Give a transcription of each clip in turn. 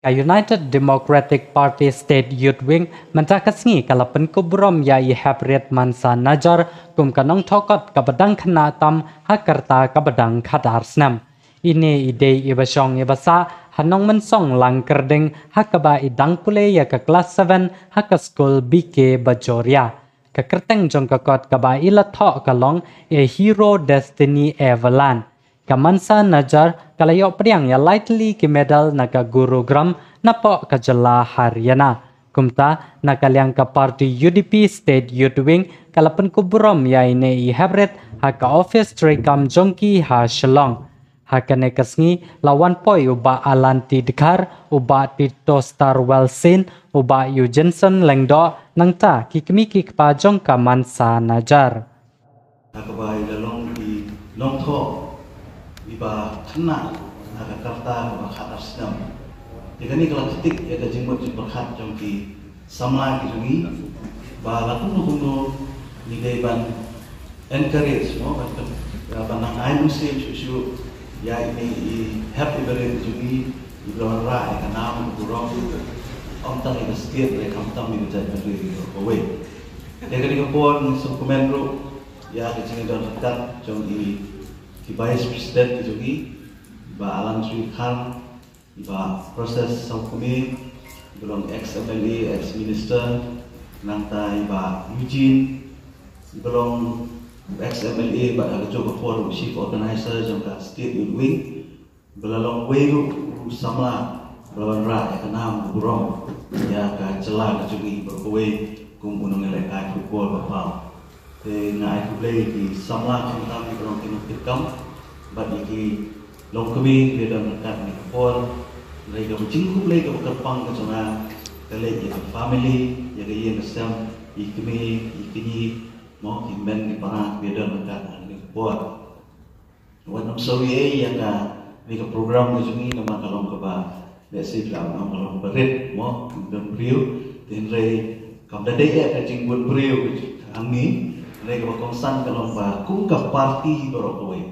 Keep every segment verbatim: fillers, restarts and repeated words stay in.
Ka United Democratic Party State Youth Wing mynta ka sngi ka la pynkup burom ïa i Heprit Mansa Najar kum ka nongthoh kot kaba dang khynnah tam ha ka rta kaba dang khatar snem. Ine i dei iba shong iba sah ha Nongmynsong Langkyrding ha kaba i dang pule ïa ka klas seven ha ka skul B K Bajoria. Ka kyrteng jong ka kot kaba i la thoh ka long A Hero Destiny Everland. Ka Mansa Najar ka la ïoh pdiang ïa lai tylli ki medal na ka Gurugram napoh ka jylla Haryana. Kumta, na ka liang ka party U D P State Youth Wing ka la pynkup burom ïa ine i Heprit ha ka office treikam jong ki ha Shillong. Ha kane ka sngi la wan poi u Bah Alan T Dkhar, u Bah Tito Starwell Syn, u Bah Eugenson Lyngdoh, nangta ki kmie ki kpa jong ka Mansa Najar. Ha kaba i la long i nongthoh iba khynnah ha ka rta kaba khatar snem. Ïa kane ka la ktik ïa ka jingmut jingpyrkhat jong ki samla ki jong ngi ba la kumno kumno ngi dei ban encourage mo ban, ban, ban nang ai mynsiem shuh shuh ïa ine i Hep Ibarit jong ngi iba la wanrah ïa ka nam ka burom ym tang ïa ka state hynrei khamtam ïa ka jaitbynriew baroh kawei. Ïa kane ka por ngi sngewkmen ruh ïa ka jingïadon ryngkat jong i ki Vice President ki jong ngi, i Bah Alan Sri Khan, i Bah Precious Sawkmie, i ba long ex M L A, ex Minister, nangta i Bah Eugene, i ba long ex M L A bad ha kajuh ka por u Chief Organizer jong ka State Youth Wing, ba la long uwei ruh u samla ba la wanrah ïa ka nam ka burom ïa ka jylla ka jong ngi baroh kawei kum u nongïalehkai football ba paw. Te nga ai khublei ïa ki samla khamtam ki ba long ki nongtrei kam bad ïa ki longkmie kiba don ryngkat ha kane ka por. Hynrei kaba jingkhublei kaba kyrpang ka jong nga ka leit ïa ka family, ïa ka ïing ka sem, ïa ki kmie, ïa ki kñi, mo, ki hynmen ki para kiba don ryngkat ha kane ka por. Wat nym sawi ei ïa kane ka program ka jong ngi namar ka long kaba lehse phi lah ban ong ka long kaba rit mo, ka don briew. Te hynrei kam da dei ïa ka jingbun briew ka jong ngi, hynrei kaba kongsan ka long ba kum ka party baroh kawei,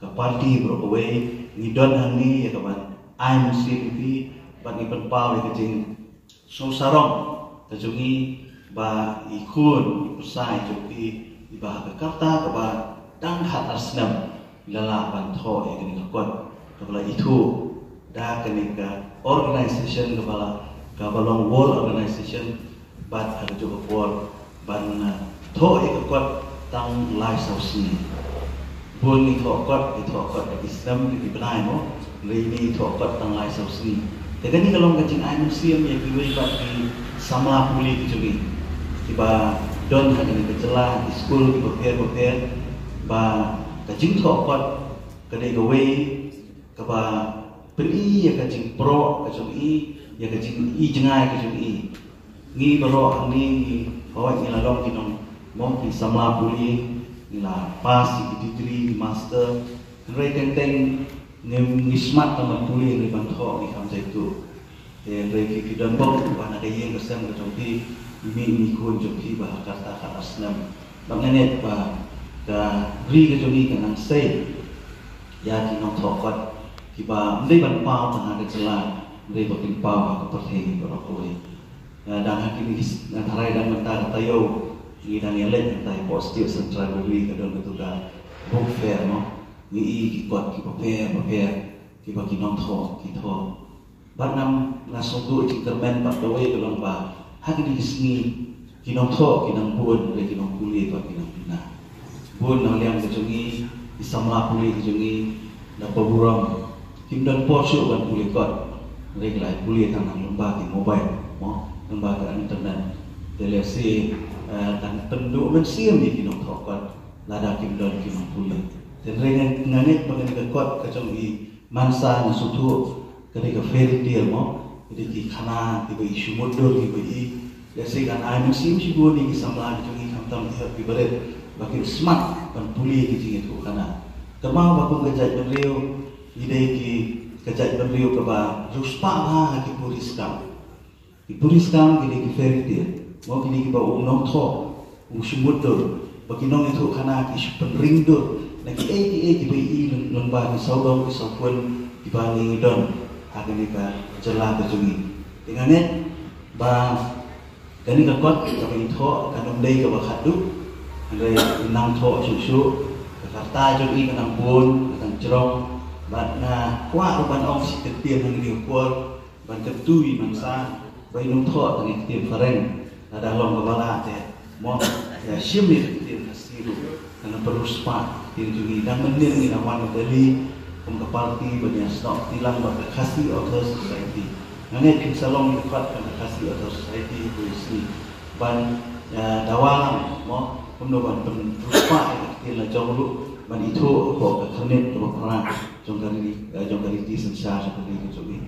ka party baroh kawei ngi don hangne ïa ka ban ai mynsiem ïa phi bad ngi pynpaw ïa ka jing sngewsarong ka jong ngi ba i khun i pyrsa i jong phi iba ha ka rta kaba dang khatar snem i la lah ban thoh ïa kane ka kot kaba la ithuh da kane ka organization kaba la, kaba long world organization bad ha kajuh ka por ban, uh, thoh ïa ka kot tang lai saw sngi. Bun ngi thoh kot, ngi thoh kot da ki snem da ki bnai mo. Hynrei ine i thoh kot tang lai saw sngi. Te kane ka long ka jingai mynsiem ïa kiwei pat ki samla pule ki jong ngi kiba don ha kane ka jylla, ki skul kiba pher bapher, ba ka jingthoh kot ka dei kawei kaba pyni ïa ka jingpyrshah ka jong i, ïa ka jing, i jngai ka jong i. Ngi baroh hangne ngi, hooid ngi la long ki nong, mo, ki samla pule, ngi la pass ïa ki degree, ki master. Hynrei teng teng ngi, ngi smat tang ban pule, ngi ban thoh ngi kam jaituh. Te hynrei phi, phi don bok ba na ka ïing ka sem ka jong phi, i mei i khun jong phi ba ha ka rta khatar snem. Bad nga ngeit ba ka ri ka jong ngi kan nang sei ïa ki nongthoh kot kiba ym dei ban paw tang ha ka jylla, hynrei ba kin paw ha ka pyrthei baroh kawei. Nga dang ha kine ki s-, nga tharai dang mynta ka taïew ngi dang ïaleit mynta hapoh State Central Library ka don katu ka book fair mo. Ngi i ki kot kiba pher bapher kiba ki nongthoh ki thoh. Bad nga, nga sngewthuh jingkyrmen bad kawei ka long ba ha kine ki sngi ki nongthoh ki nang bun, hynrei ki nongpule pat ki nang duna. Bun na liang ka jong ngi, ki samla pule ki jong ngi, na ka burom kim don por shuh ban pule kot, hynrei ki la ïa pule tang lyngba ki mobile mo, lyngba ka internet. Te lehse, eh, kan pynduh mynsiem ïa ki nongthoh kot lada kim don ki nongpule. Te hynrei nga, nga ngeit ba kane ka kot ka jong i Mansa nga sngewthuh ka dei ka fairy tale mo, ka dei ki khana kiba i shu mutdur kiba i, lehse kan ai mynsiem shibun ïa ki samla ki jong ngi khamtam ki hep ki barit ba kin smat ban pule ki jingïathuhkhana. Kynmaw ba kum ka jaitbynriew ngi dei ki, ka jaitbynriew kaba riewspah bha ha ki puriskam. Ki puriskam ki dei ki fairy tale mo, ki dei kiba u nongthoh u shu mutdur, ba ki nongïathuhkhana ki shu pynring dur na kiei kiei kiba i lyng-, lyngba ki sawdong ki sawkun kiba ngi don. ha kane ka jylla ka jong ngi. Te nga ngeit ba kane ka kot kaba ngi thoh kan ym dei kaba khatduh. Hynrei ngi nang thoh shuh shuh, ka karta jong ngi ka nang bun, ka nang jrong. Bad nga kwah ruh ban ong shi kyntien ha kane ka por ban kyntu ïa i Mansa ba in ym thoh tang ïa ka ktien phareng. Lada long kaba lah te, mo, ïa shim ïa ka ktien Khasi ruh, kan pynriewspah ïa ka ktien jong ngi. Dang mynnin ngi dang wan na Delhi kum ka party ban ïa snoh kti lang bad ka Khasi Authors Society. Nga ngeit kin sa long ïa ka kot ka Khasi Authors Society ha kawei ka sngi ban, ïa, dawa lang, mo, kumno ban pynriewspah ïa ka ktien lajong ruh ban ithuh hapoh ka khyrnit kaba phra jong ka ri, eh, jong ka riti synshar jong ka ri ka jong ngi.